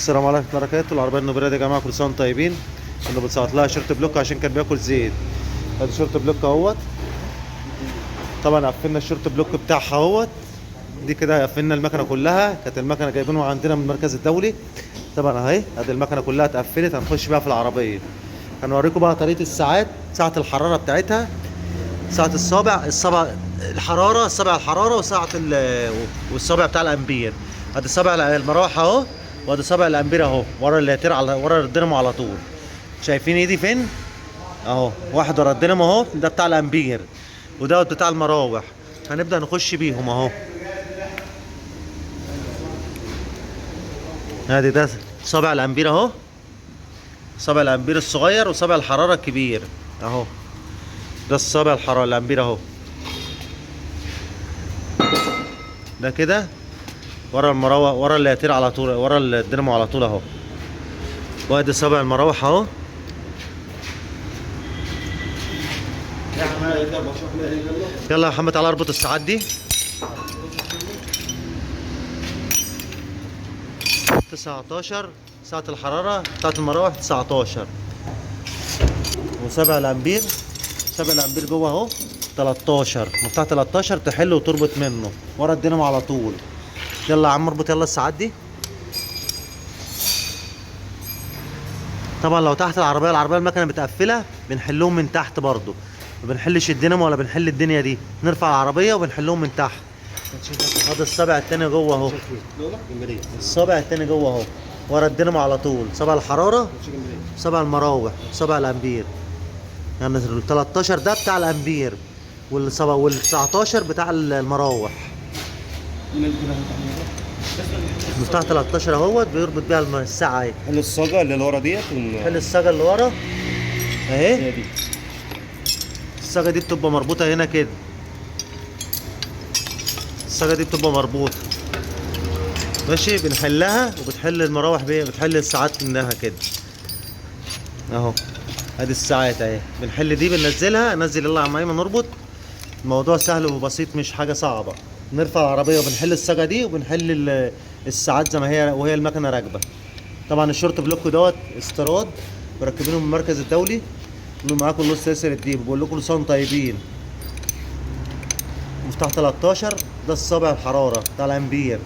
السلام عليكم ورحمة الله وبركاته. العربية النوبيرا دي يا جماعة كل سنة وانتم طيبين. كنا بنسقط لها short block عشان كان بياكل زيت. ادي short block اهوت، طبعا قفلنا ال short block بتاعها اهوت. دي كده قفلنا المكنه كلها، كانت المكنه جايبينها عندنا من المركز الدولي. طبعا اهي ادي المكنه كلها اتقفلت. هنخش بقى في العربية، هنوريكم بقى طريقه الساعات، ساعة الحرارة بتاعتها، ساعة الصابع الحرارة، صابع الحرارة، وساعة والصابع بتاع الامبير. ادي صابع المروحة اهو، وادي صابع الامبير اهو، ورا اللاتير على ورا الدينامو على طول. شايفين ايدي فين؟ اهو واحد ورا الدينامو اهو، ده بتاع الامبير وده بتاع المراوح. هنبدأ نخش بيهم اهو. ادي ده صابع الامبير اهو، صابع الامبير الصغير وصابع الحرارة الكبير اهو. ده الصابع الحرارة الامبير اهو، ده كده ورا المراوح، ورا اللاتير على طول، ورا الدينامو على طول اهو. وادي صابع المراوح اهو. يلا يا محمد تعالى اربط الساعات دي. 19 ساعة الحرارة بتاعت المراوح 19، وسبع الامبير، سبع الامبير جوه اهو 13، مفتاح 13 تحل وتربط منه ورا الدينامو على طول. يلا يا عم اربط يلا الساعات دي. طبعا لو تحت العربية، العربية المكنة متقفلة، بنحلهم من تحت برضو، ما بنحلش الدينامو ولا بنحل الدنيا دي، نرفع العربية وبنحلهم من تحت. هذا الصابع التاني جوه اهو، الصابع التاني جوه اهو ورا الدينامو على طول، صابع الحرارة، صابع المراوح، صابع الامبير. يعني ال 13 ده بتاع الامبير، وال 19 بتاع المراوح. مفتاح 13 اهوت بيربط بيها الساعة اهي. حل الصاجة اللي ورا ديت حل الصاجة اللي ورا اهي، دي الصاجة دي بتبقى مربوطة هنا كده، الصاجة دي بتبقى مربوطة ماشي، بنحلها وبتحل المراوح بيها، بتحل الساعات منها كده اهو. ادي الساعات اهي، بنحل دي بننزلها، ننزل يلا يا عم ايمن نربط. الموضوع سهل وبسيط، مش حاجة صعبة. نرفع العربية وبنحل الصاجة دي وبنحل الساعات زي ما هي وهي المكنة راكبة. طبعا ال short block دوت استيراد، مركبينه من المركز الدولي. معاكم الأستاذ ياسر الديب، بقول لكم لسان طيبين. مفتاح 13 ده الصابع الحرارة بتاع الامبير.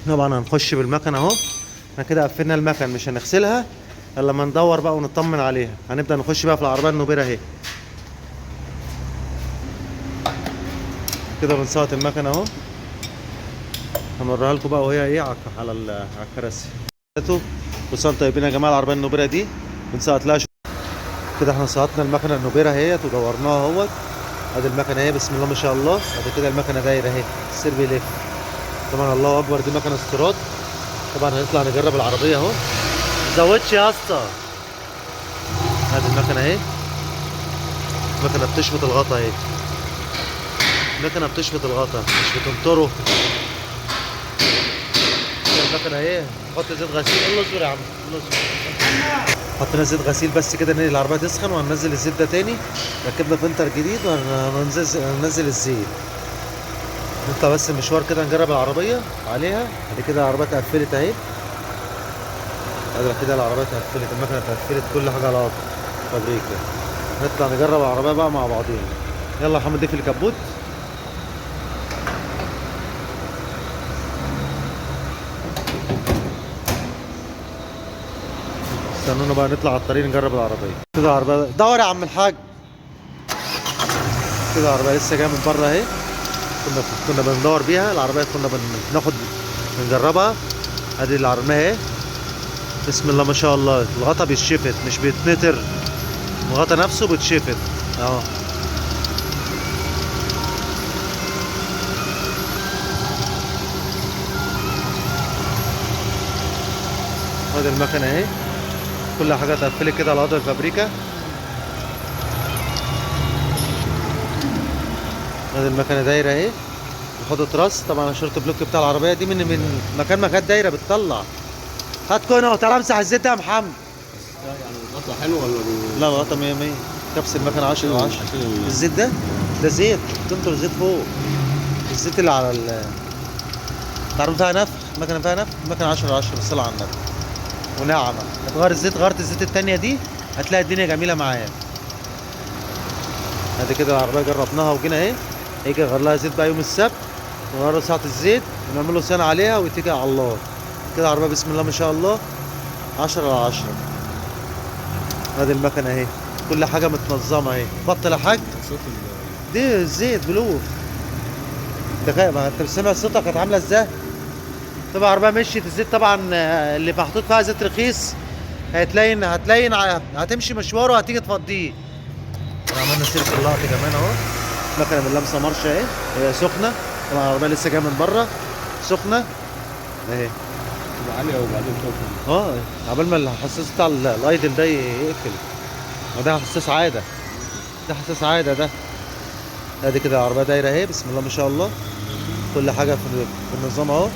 طبعا هنخش بالمكنه اهو، احنا كده قفلنا المكن، مش هنغسلها الا لما ندور بقى ونطمن عليها. هنبدا نخش بقى في العربية النوبيرا اهي. كده بنسقط المكنه اهو، هنوريها لكم بقى وهي ايه على الكراسي. وصلنا طيبين يا جماعة. العربية النوبيرا دي بنسقط لها كده. احنا سقطنا المكنه النوبيرا اهيت ودورناها اهوت. ادي المكنه اهي بسم الله ما شاء الله. ادي كده المكنه دايرة اهي، السير بيلف. طبعا الله اكبر، دي مكنه استيراد. طبعا هنطلع نجرب العربية اهو. مزودش يا اسطى. ادي المكنه اهي، المكنه بتشفط الغطا اهي، المكنه بتشفط الغطا مش بتنطره. المكنه اهي، نحط زيت غسيل. الله اصبر يا عم، الله اصبر. حطينا زيت غسيل بس كده ان العربية تسخن، وهننزل الزيت ده تاني. ركبنا فلتر جديد وهننزل الزيت. نطلع بس المشوار كده نجرب العربية عليها. بعد كده العربية اتقفلت اهي، ادي كده العربية اتقفلت، المكنه اتقفلت، كل حاجة على بعض فابريكا. نطلع نجرب العربية بقى مع بعضينا. يلا يا محمد اقفل الكبوت. استنونا بقى نطلع على الطريق نجرب العربية. كده العربية دور يا عم الحاج. كده العربية لسه جاية من بره اهي، كنا بندور بيها العربية، كنا بناخد بنجربها. ادي العربية اهي بسم الله ما شاء الله. الغطا بيتشفت مش بيتنطر، الغطا نفسه بيتشفت اهو. ادي المكنه اهي، كل حاجة اتقفلت كده على وضع الفابريكا. ادي المكنه دايرة اهي، حوض راس. طبعا ال short block بتاع العربية دي من مكان ما كانت دايرة بتطلع. هات كونه وتعالى امسح الزيت ده يا محمد. ده يعني الغطا حلو ولا لا الغطا 100 100، كبس المكنه 10 على 10. الزيت ده زيت، تنطر زيت فوق الزيت اللي على العربية فيها نفخ، المكنه فيها نفخ، المكنه 10 على 10 بالصلاة على النبي وناعمه. هتغير الزيت، غيرت الزيت الثانية دي هتلاقي الدنيا جميلة معايا. ادي كده العربية جربناها وجينا اهي، هيجي يغير لها زيت بقى يوم السبت، ونغير له ساعة الزيت ونعمل له صيانة عليها ويتكل على الله. كده العربية بسم الله ما شاء الله 10 على 10. ادي المكنه اهي، كل حاجة متنظمه اهي. بطل يا حاج دي الزيت بلوف دقيقة، ما انت سامع صوتها كانت عامله ازاي. طبعا العربية مشيت الزيت طبعا اللي محطوط فيها زيت رخيص هتلاين هتمشي مشواره وهتيجي تفضيه. عملنا سيره اللقط كمان اهو، مكنه من لمسه مارشه اهي، هي سخنة طبعا العربية لسه جاية من بره سخنة اهي. تبقى عالية وبعدين توطى. عبال ما الحساس بتاع الايدل ده يقفل، ما ده حساس عادة، ده حساس عادة ده. ادي كده العربية دايرة اهي بسم الله ما شاء الله، كل حاجة في النظام اهو.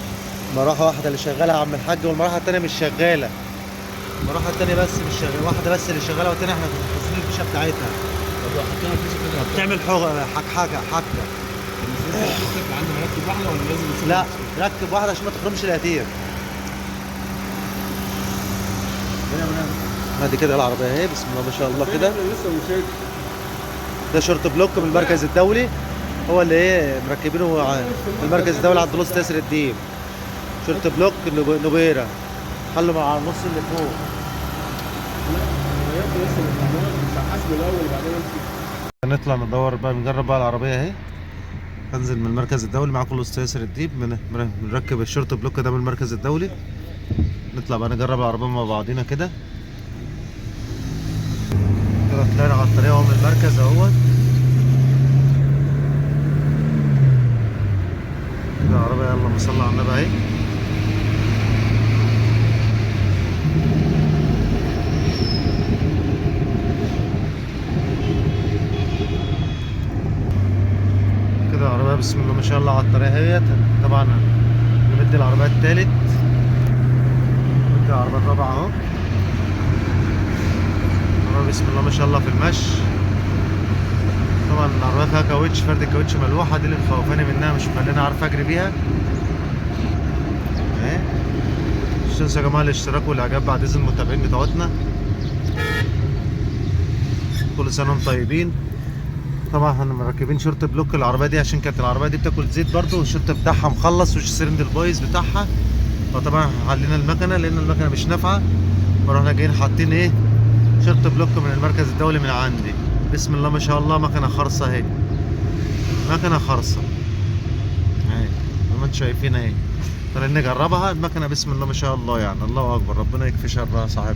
مروحة واحدة اللي شغالة يا عم الحاج، والمروحه الثانية مش شغالة. المروحة الثانية بس مش شغالة، واحدة بس اللي شغالة، والثانية احنا حاطين الفيشه بتاعتها. طب لو حطينا الفيشه كده بتعمل حكحكه حكه. عندي مركب واحدة ولا لازم؟ لا ركب واحدة عشان ما تخرمش القتير. ادي كده العربية اهي بسم الله ما شاء الله كده. ده short block من المركز الدولي، هو اللي ايه مركبينه في المركز الدولي عند نص ياسر الدين. short block نوبيرا حلوا مع النص اللي فوق. هنطلع ندور بقى، نجرب بقى العربية اهي. هنزل من المركز الدولي معاكم الاستاذ ياسر الديب، بنركب ال short block ده من المركز الدولي. نطلع بقى نجرب العربية مع بعضينا كده. كده طلعنا على الطريق اهو من المركز اهوت. كده العربية يلا ما صلى على النبي اهي. كده العربية بسم الله ما شاء الله على الطريق اهيت. طبعا نمد العربية التالت، نمد العربية الرابعة اهو. بسم الله ما شاء الله في المشي. طبعا العربية فيها كاوتش، فرد الكاوتش ملوحة، دي اللي مخوفاني منها، مش مخليني عارف اجري بيها اهي. مش تنسوا يا جماعة الاشتراك والاعجاب بعد اذن المتابعين بتوعتنا. كل سنة وانتم طيبين. طبعا احنا مركبين short block العربية دي عشان كانت العربية دي بتاكل زيت برضو، والشورت بتاعها مخلص والسرندل بايظ بتاعها، فطبعا حلينا المكنة لان المكنة مش نافعة، فروحنا جايين حاطين ايه short block من المركز الدولي من عندي. بسم الله ما شاء الله مكنه خرصه اهي، مكنه خرصه اهي زي ما انتم شايفين اهي. طالعين نجربها المكنه بسم الله ما شاء الله، يعني الله اكبر، ربنا يكفي شرها صاحبها.